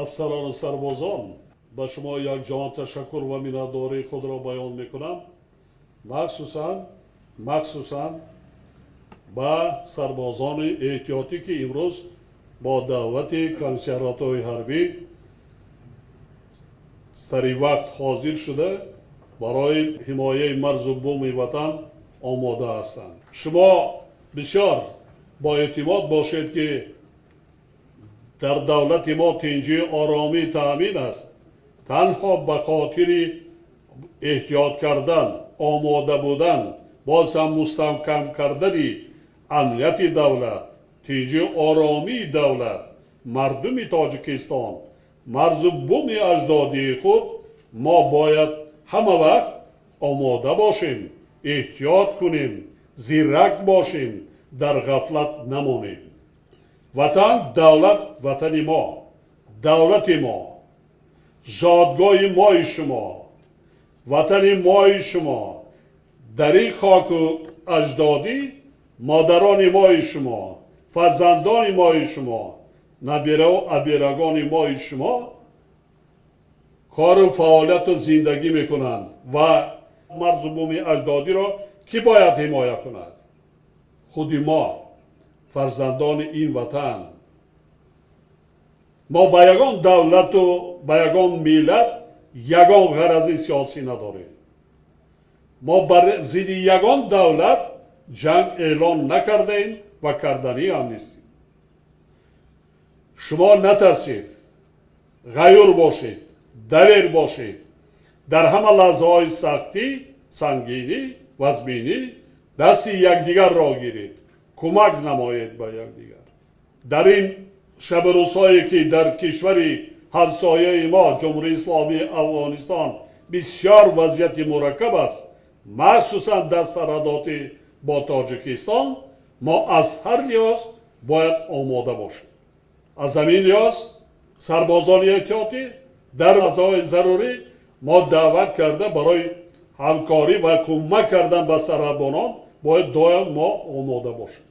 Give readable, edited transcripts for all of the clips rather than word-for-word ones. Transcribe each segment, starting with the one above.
Афсарону сарбозон, ба шумо якҷаҳон ташаккур ва миннатдории худро баён мекунам, махсусан ба сарбозони эҳтиётӣ, ки имрӯз бо даъвати комиссариатҳои ҳарбӣ сари вақт ҳозир шуда барои ҳимояи марзу буми ватан омода ҳастанд. Шумо бисёр боэътимод бошед, ки дар давлати мо тинҷӣ, оромӣ таъмин аст. Танҳо ба хотири эҳтиёт кардан, омода будан, боз ҳам мустаҳкам кардани амнияти давлат, тинҷӣ, оромии давлат, мардуми Тоҷикистон, марзу буми аҷдодии худ мо бояд ҳама вақт омода бошем, эҳтиёт кунем, зирак бошем, дар ғафлат намонем. Ватан, давлат, ватани мо, давлати мо, зодгоҳи мои шумо, ватани мои шумо, дар ин хоку аҷдодӣ модарони мои шумо, фарзандони мои шумо, набираву абирагони мои шумо кору фаъолияту зиндагӣ мекунанд ва марзу буми аҷдодиро кӣ бояд ҳимоя кунад? Худи мо, фарзандони ин ватан. Мо ба ягон давлату ба ягон миллат ягон ғарази сиёсӣ надорем. Мо бар зидди ягон давлат ҷанг эълон накардаем ва карданӣ ҳам нестем. Шумо натарсед, ғайюр бошед, далер бошед. Дар ҳама лаҳзаҳои сахтӣ, сангинӣ, вазминӣ дасти якдигарро гиред, кӯмак намоед ба якдигар. Дар ин шабу рӯзҳое ки дар кишвари ҳамсояи мо Ҷумҳурии Исломии Афғонистон бисёр вазъияти мураккаб аст, махсусан дар сарҳадоти бо Тоҷикистон, мо аз ҳар лиҳоз бояд омода бошем. Аз ҳамин лиҳоз сарбозони эҳтиётӣ дар лаҳзаҳои зарурӣ мо даъват карда барои ҳамкорӣ ва кӯмак кардан ба сарҳадбонон бояд доим мо омода бошем.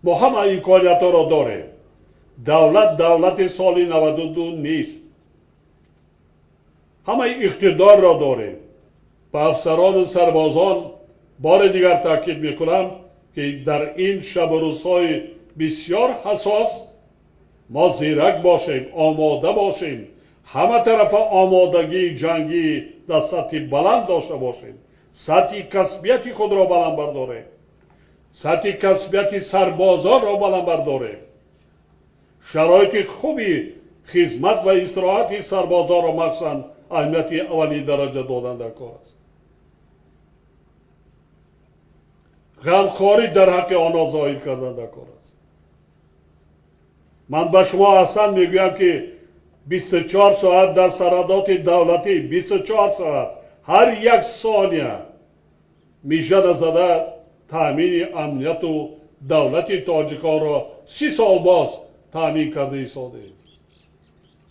Мо ҳама имкониятҳоро дорем. Давлат давлати соли 92 нест. Ҳамаи иқтидорро дорем. Ба афсарону сарбозон бори дигар таъкид мекунам, ки дар ин шабу рӯзҳои бисёр ҳассос мо зирак бошем, омода бошем, ҳама тарафа омодагии ҷангӣ дар сатҳи баланд дошта бошем, сатҳи касбияти худро баланд бардорем, сатҳи касбияти сарбозонро баланд бардорем, шароити хуби хизмат ва истироҳати сарбозонро махсусан аҳамияти аввалин дараҷа додан дар кор аст. Ғамхорӣ дар ҳаққи онҳо зоҳир кардан дар кор аст. Ман ба шумо аҳсан мегӯям, ки 24 соат дар сарҳадоти давлатӣ, 24 соат ҳар як сония мижа назада таъмини амнияту давлати тоҷиконро 30 сол боз таъмин карда истодаем.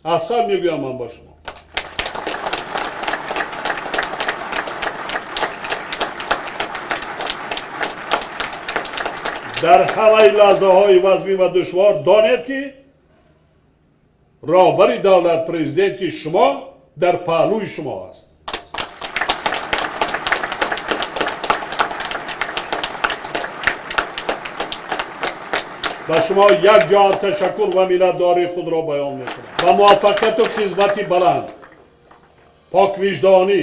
Аҳсан мегӯям ман ба шумо. Дар ҳамаи лаҳзаҳои вазмин ва душвор донед, ки роҳбари давлат, президенти шумо дар паҳлӯи шумо аст. Ба шумо як ҷаҳон ташаккур ва миннатдории худро баён мекунам. Ба муваффақияту хизмати баланд, поквиҷдонӣ,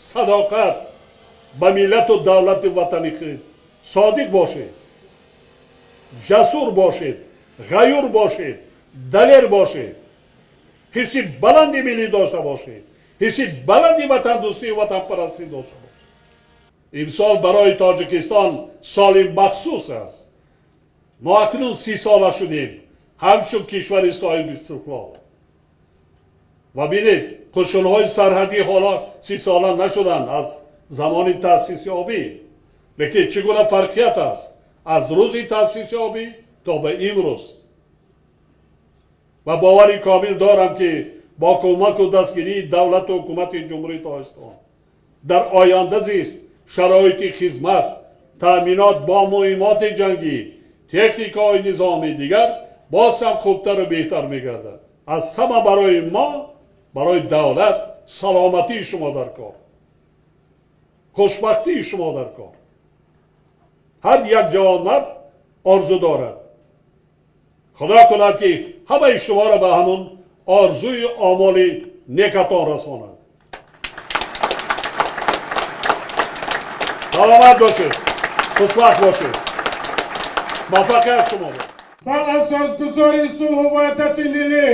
садоқат ба миллату давлати ватани худ содиқ бошед, ҷасур бошед, ғайюр бошед, далер бошед, ҳисси баланди миллӣ дошта бошед, ҳисси баланди ватандӯстию ватанпарастӣ дошта бошед. Имсол барои Тоҷикистон соли махсус аст. Мо акнун 30 сола шудем ҳамчун кишвари соҳиби истиқлол. Ва бинед, қушунҳои сарҳадӣ ҳоло 30 сола нашуданд аз замони таъсисёбӣ, лекин чӣ гуна фарқият аст аз рӯзи таъсисёбӣ то ба имрӯз. Ва бовари комил дорам, ки бо кӯмаку дастгирии давлату ҳукумати Ҷумҳурии Тоҷикистон дар оянда зист шароити хизмат, таъминот бо муҳиммоти ҷангӣ, техникаҳои низомии дигар боз ҳам хубтару беҳтар мегардад. Аз ҳама барои мо, барои давлат саломатии шумо дар кор, хушбахтии шумо дар кор. Ҳар як ҷавонмард орзу дорад. Худо кунад, ки ҳамаи шуморо ба ҳамон орзуи омоли некатон расонад. Саломат бошед, хушбахт бошед, муваффақият шумо. Ба асосгузори сулҳу ваҳдати миллӣ,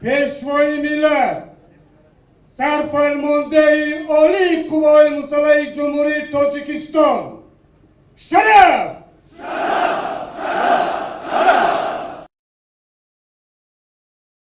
Пешвои миллат, Сарфармондеҳи Олии Қувваҳои Мусаллаҳи Ҷумҳурии Тоҷикистон, шараф!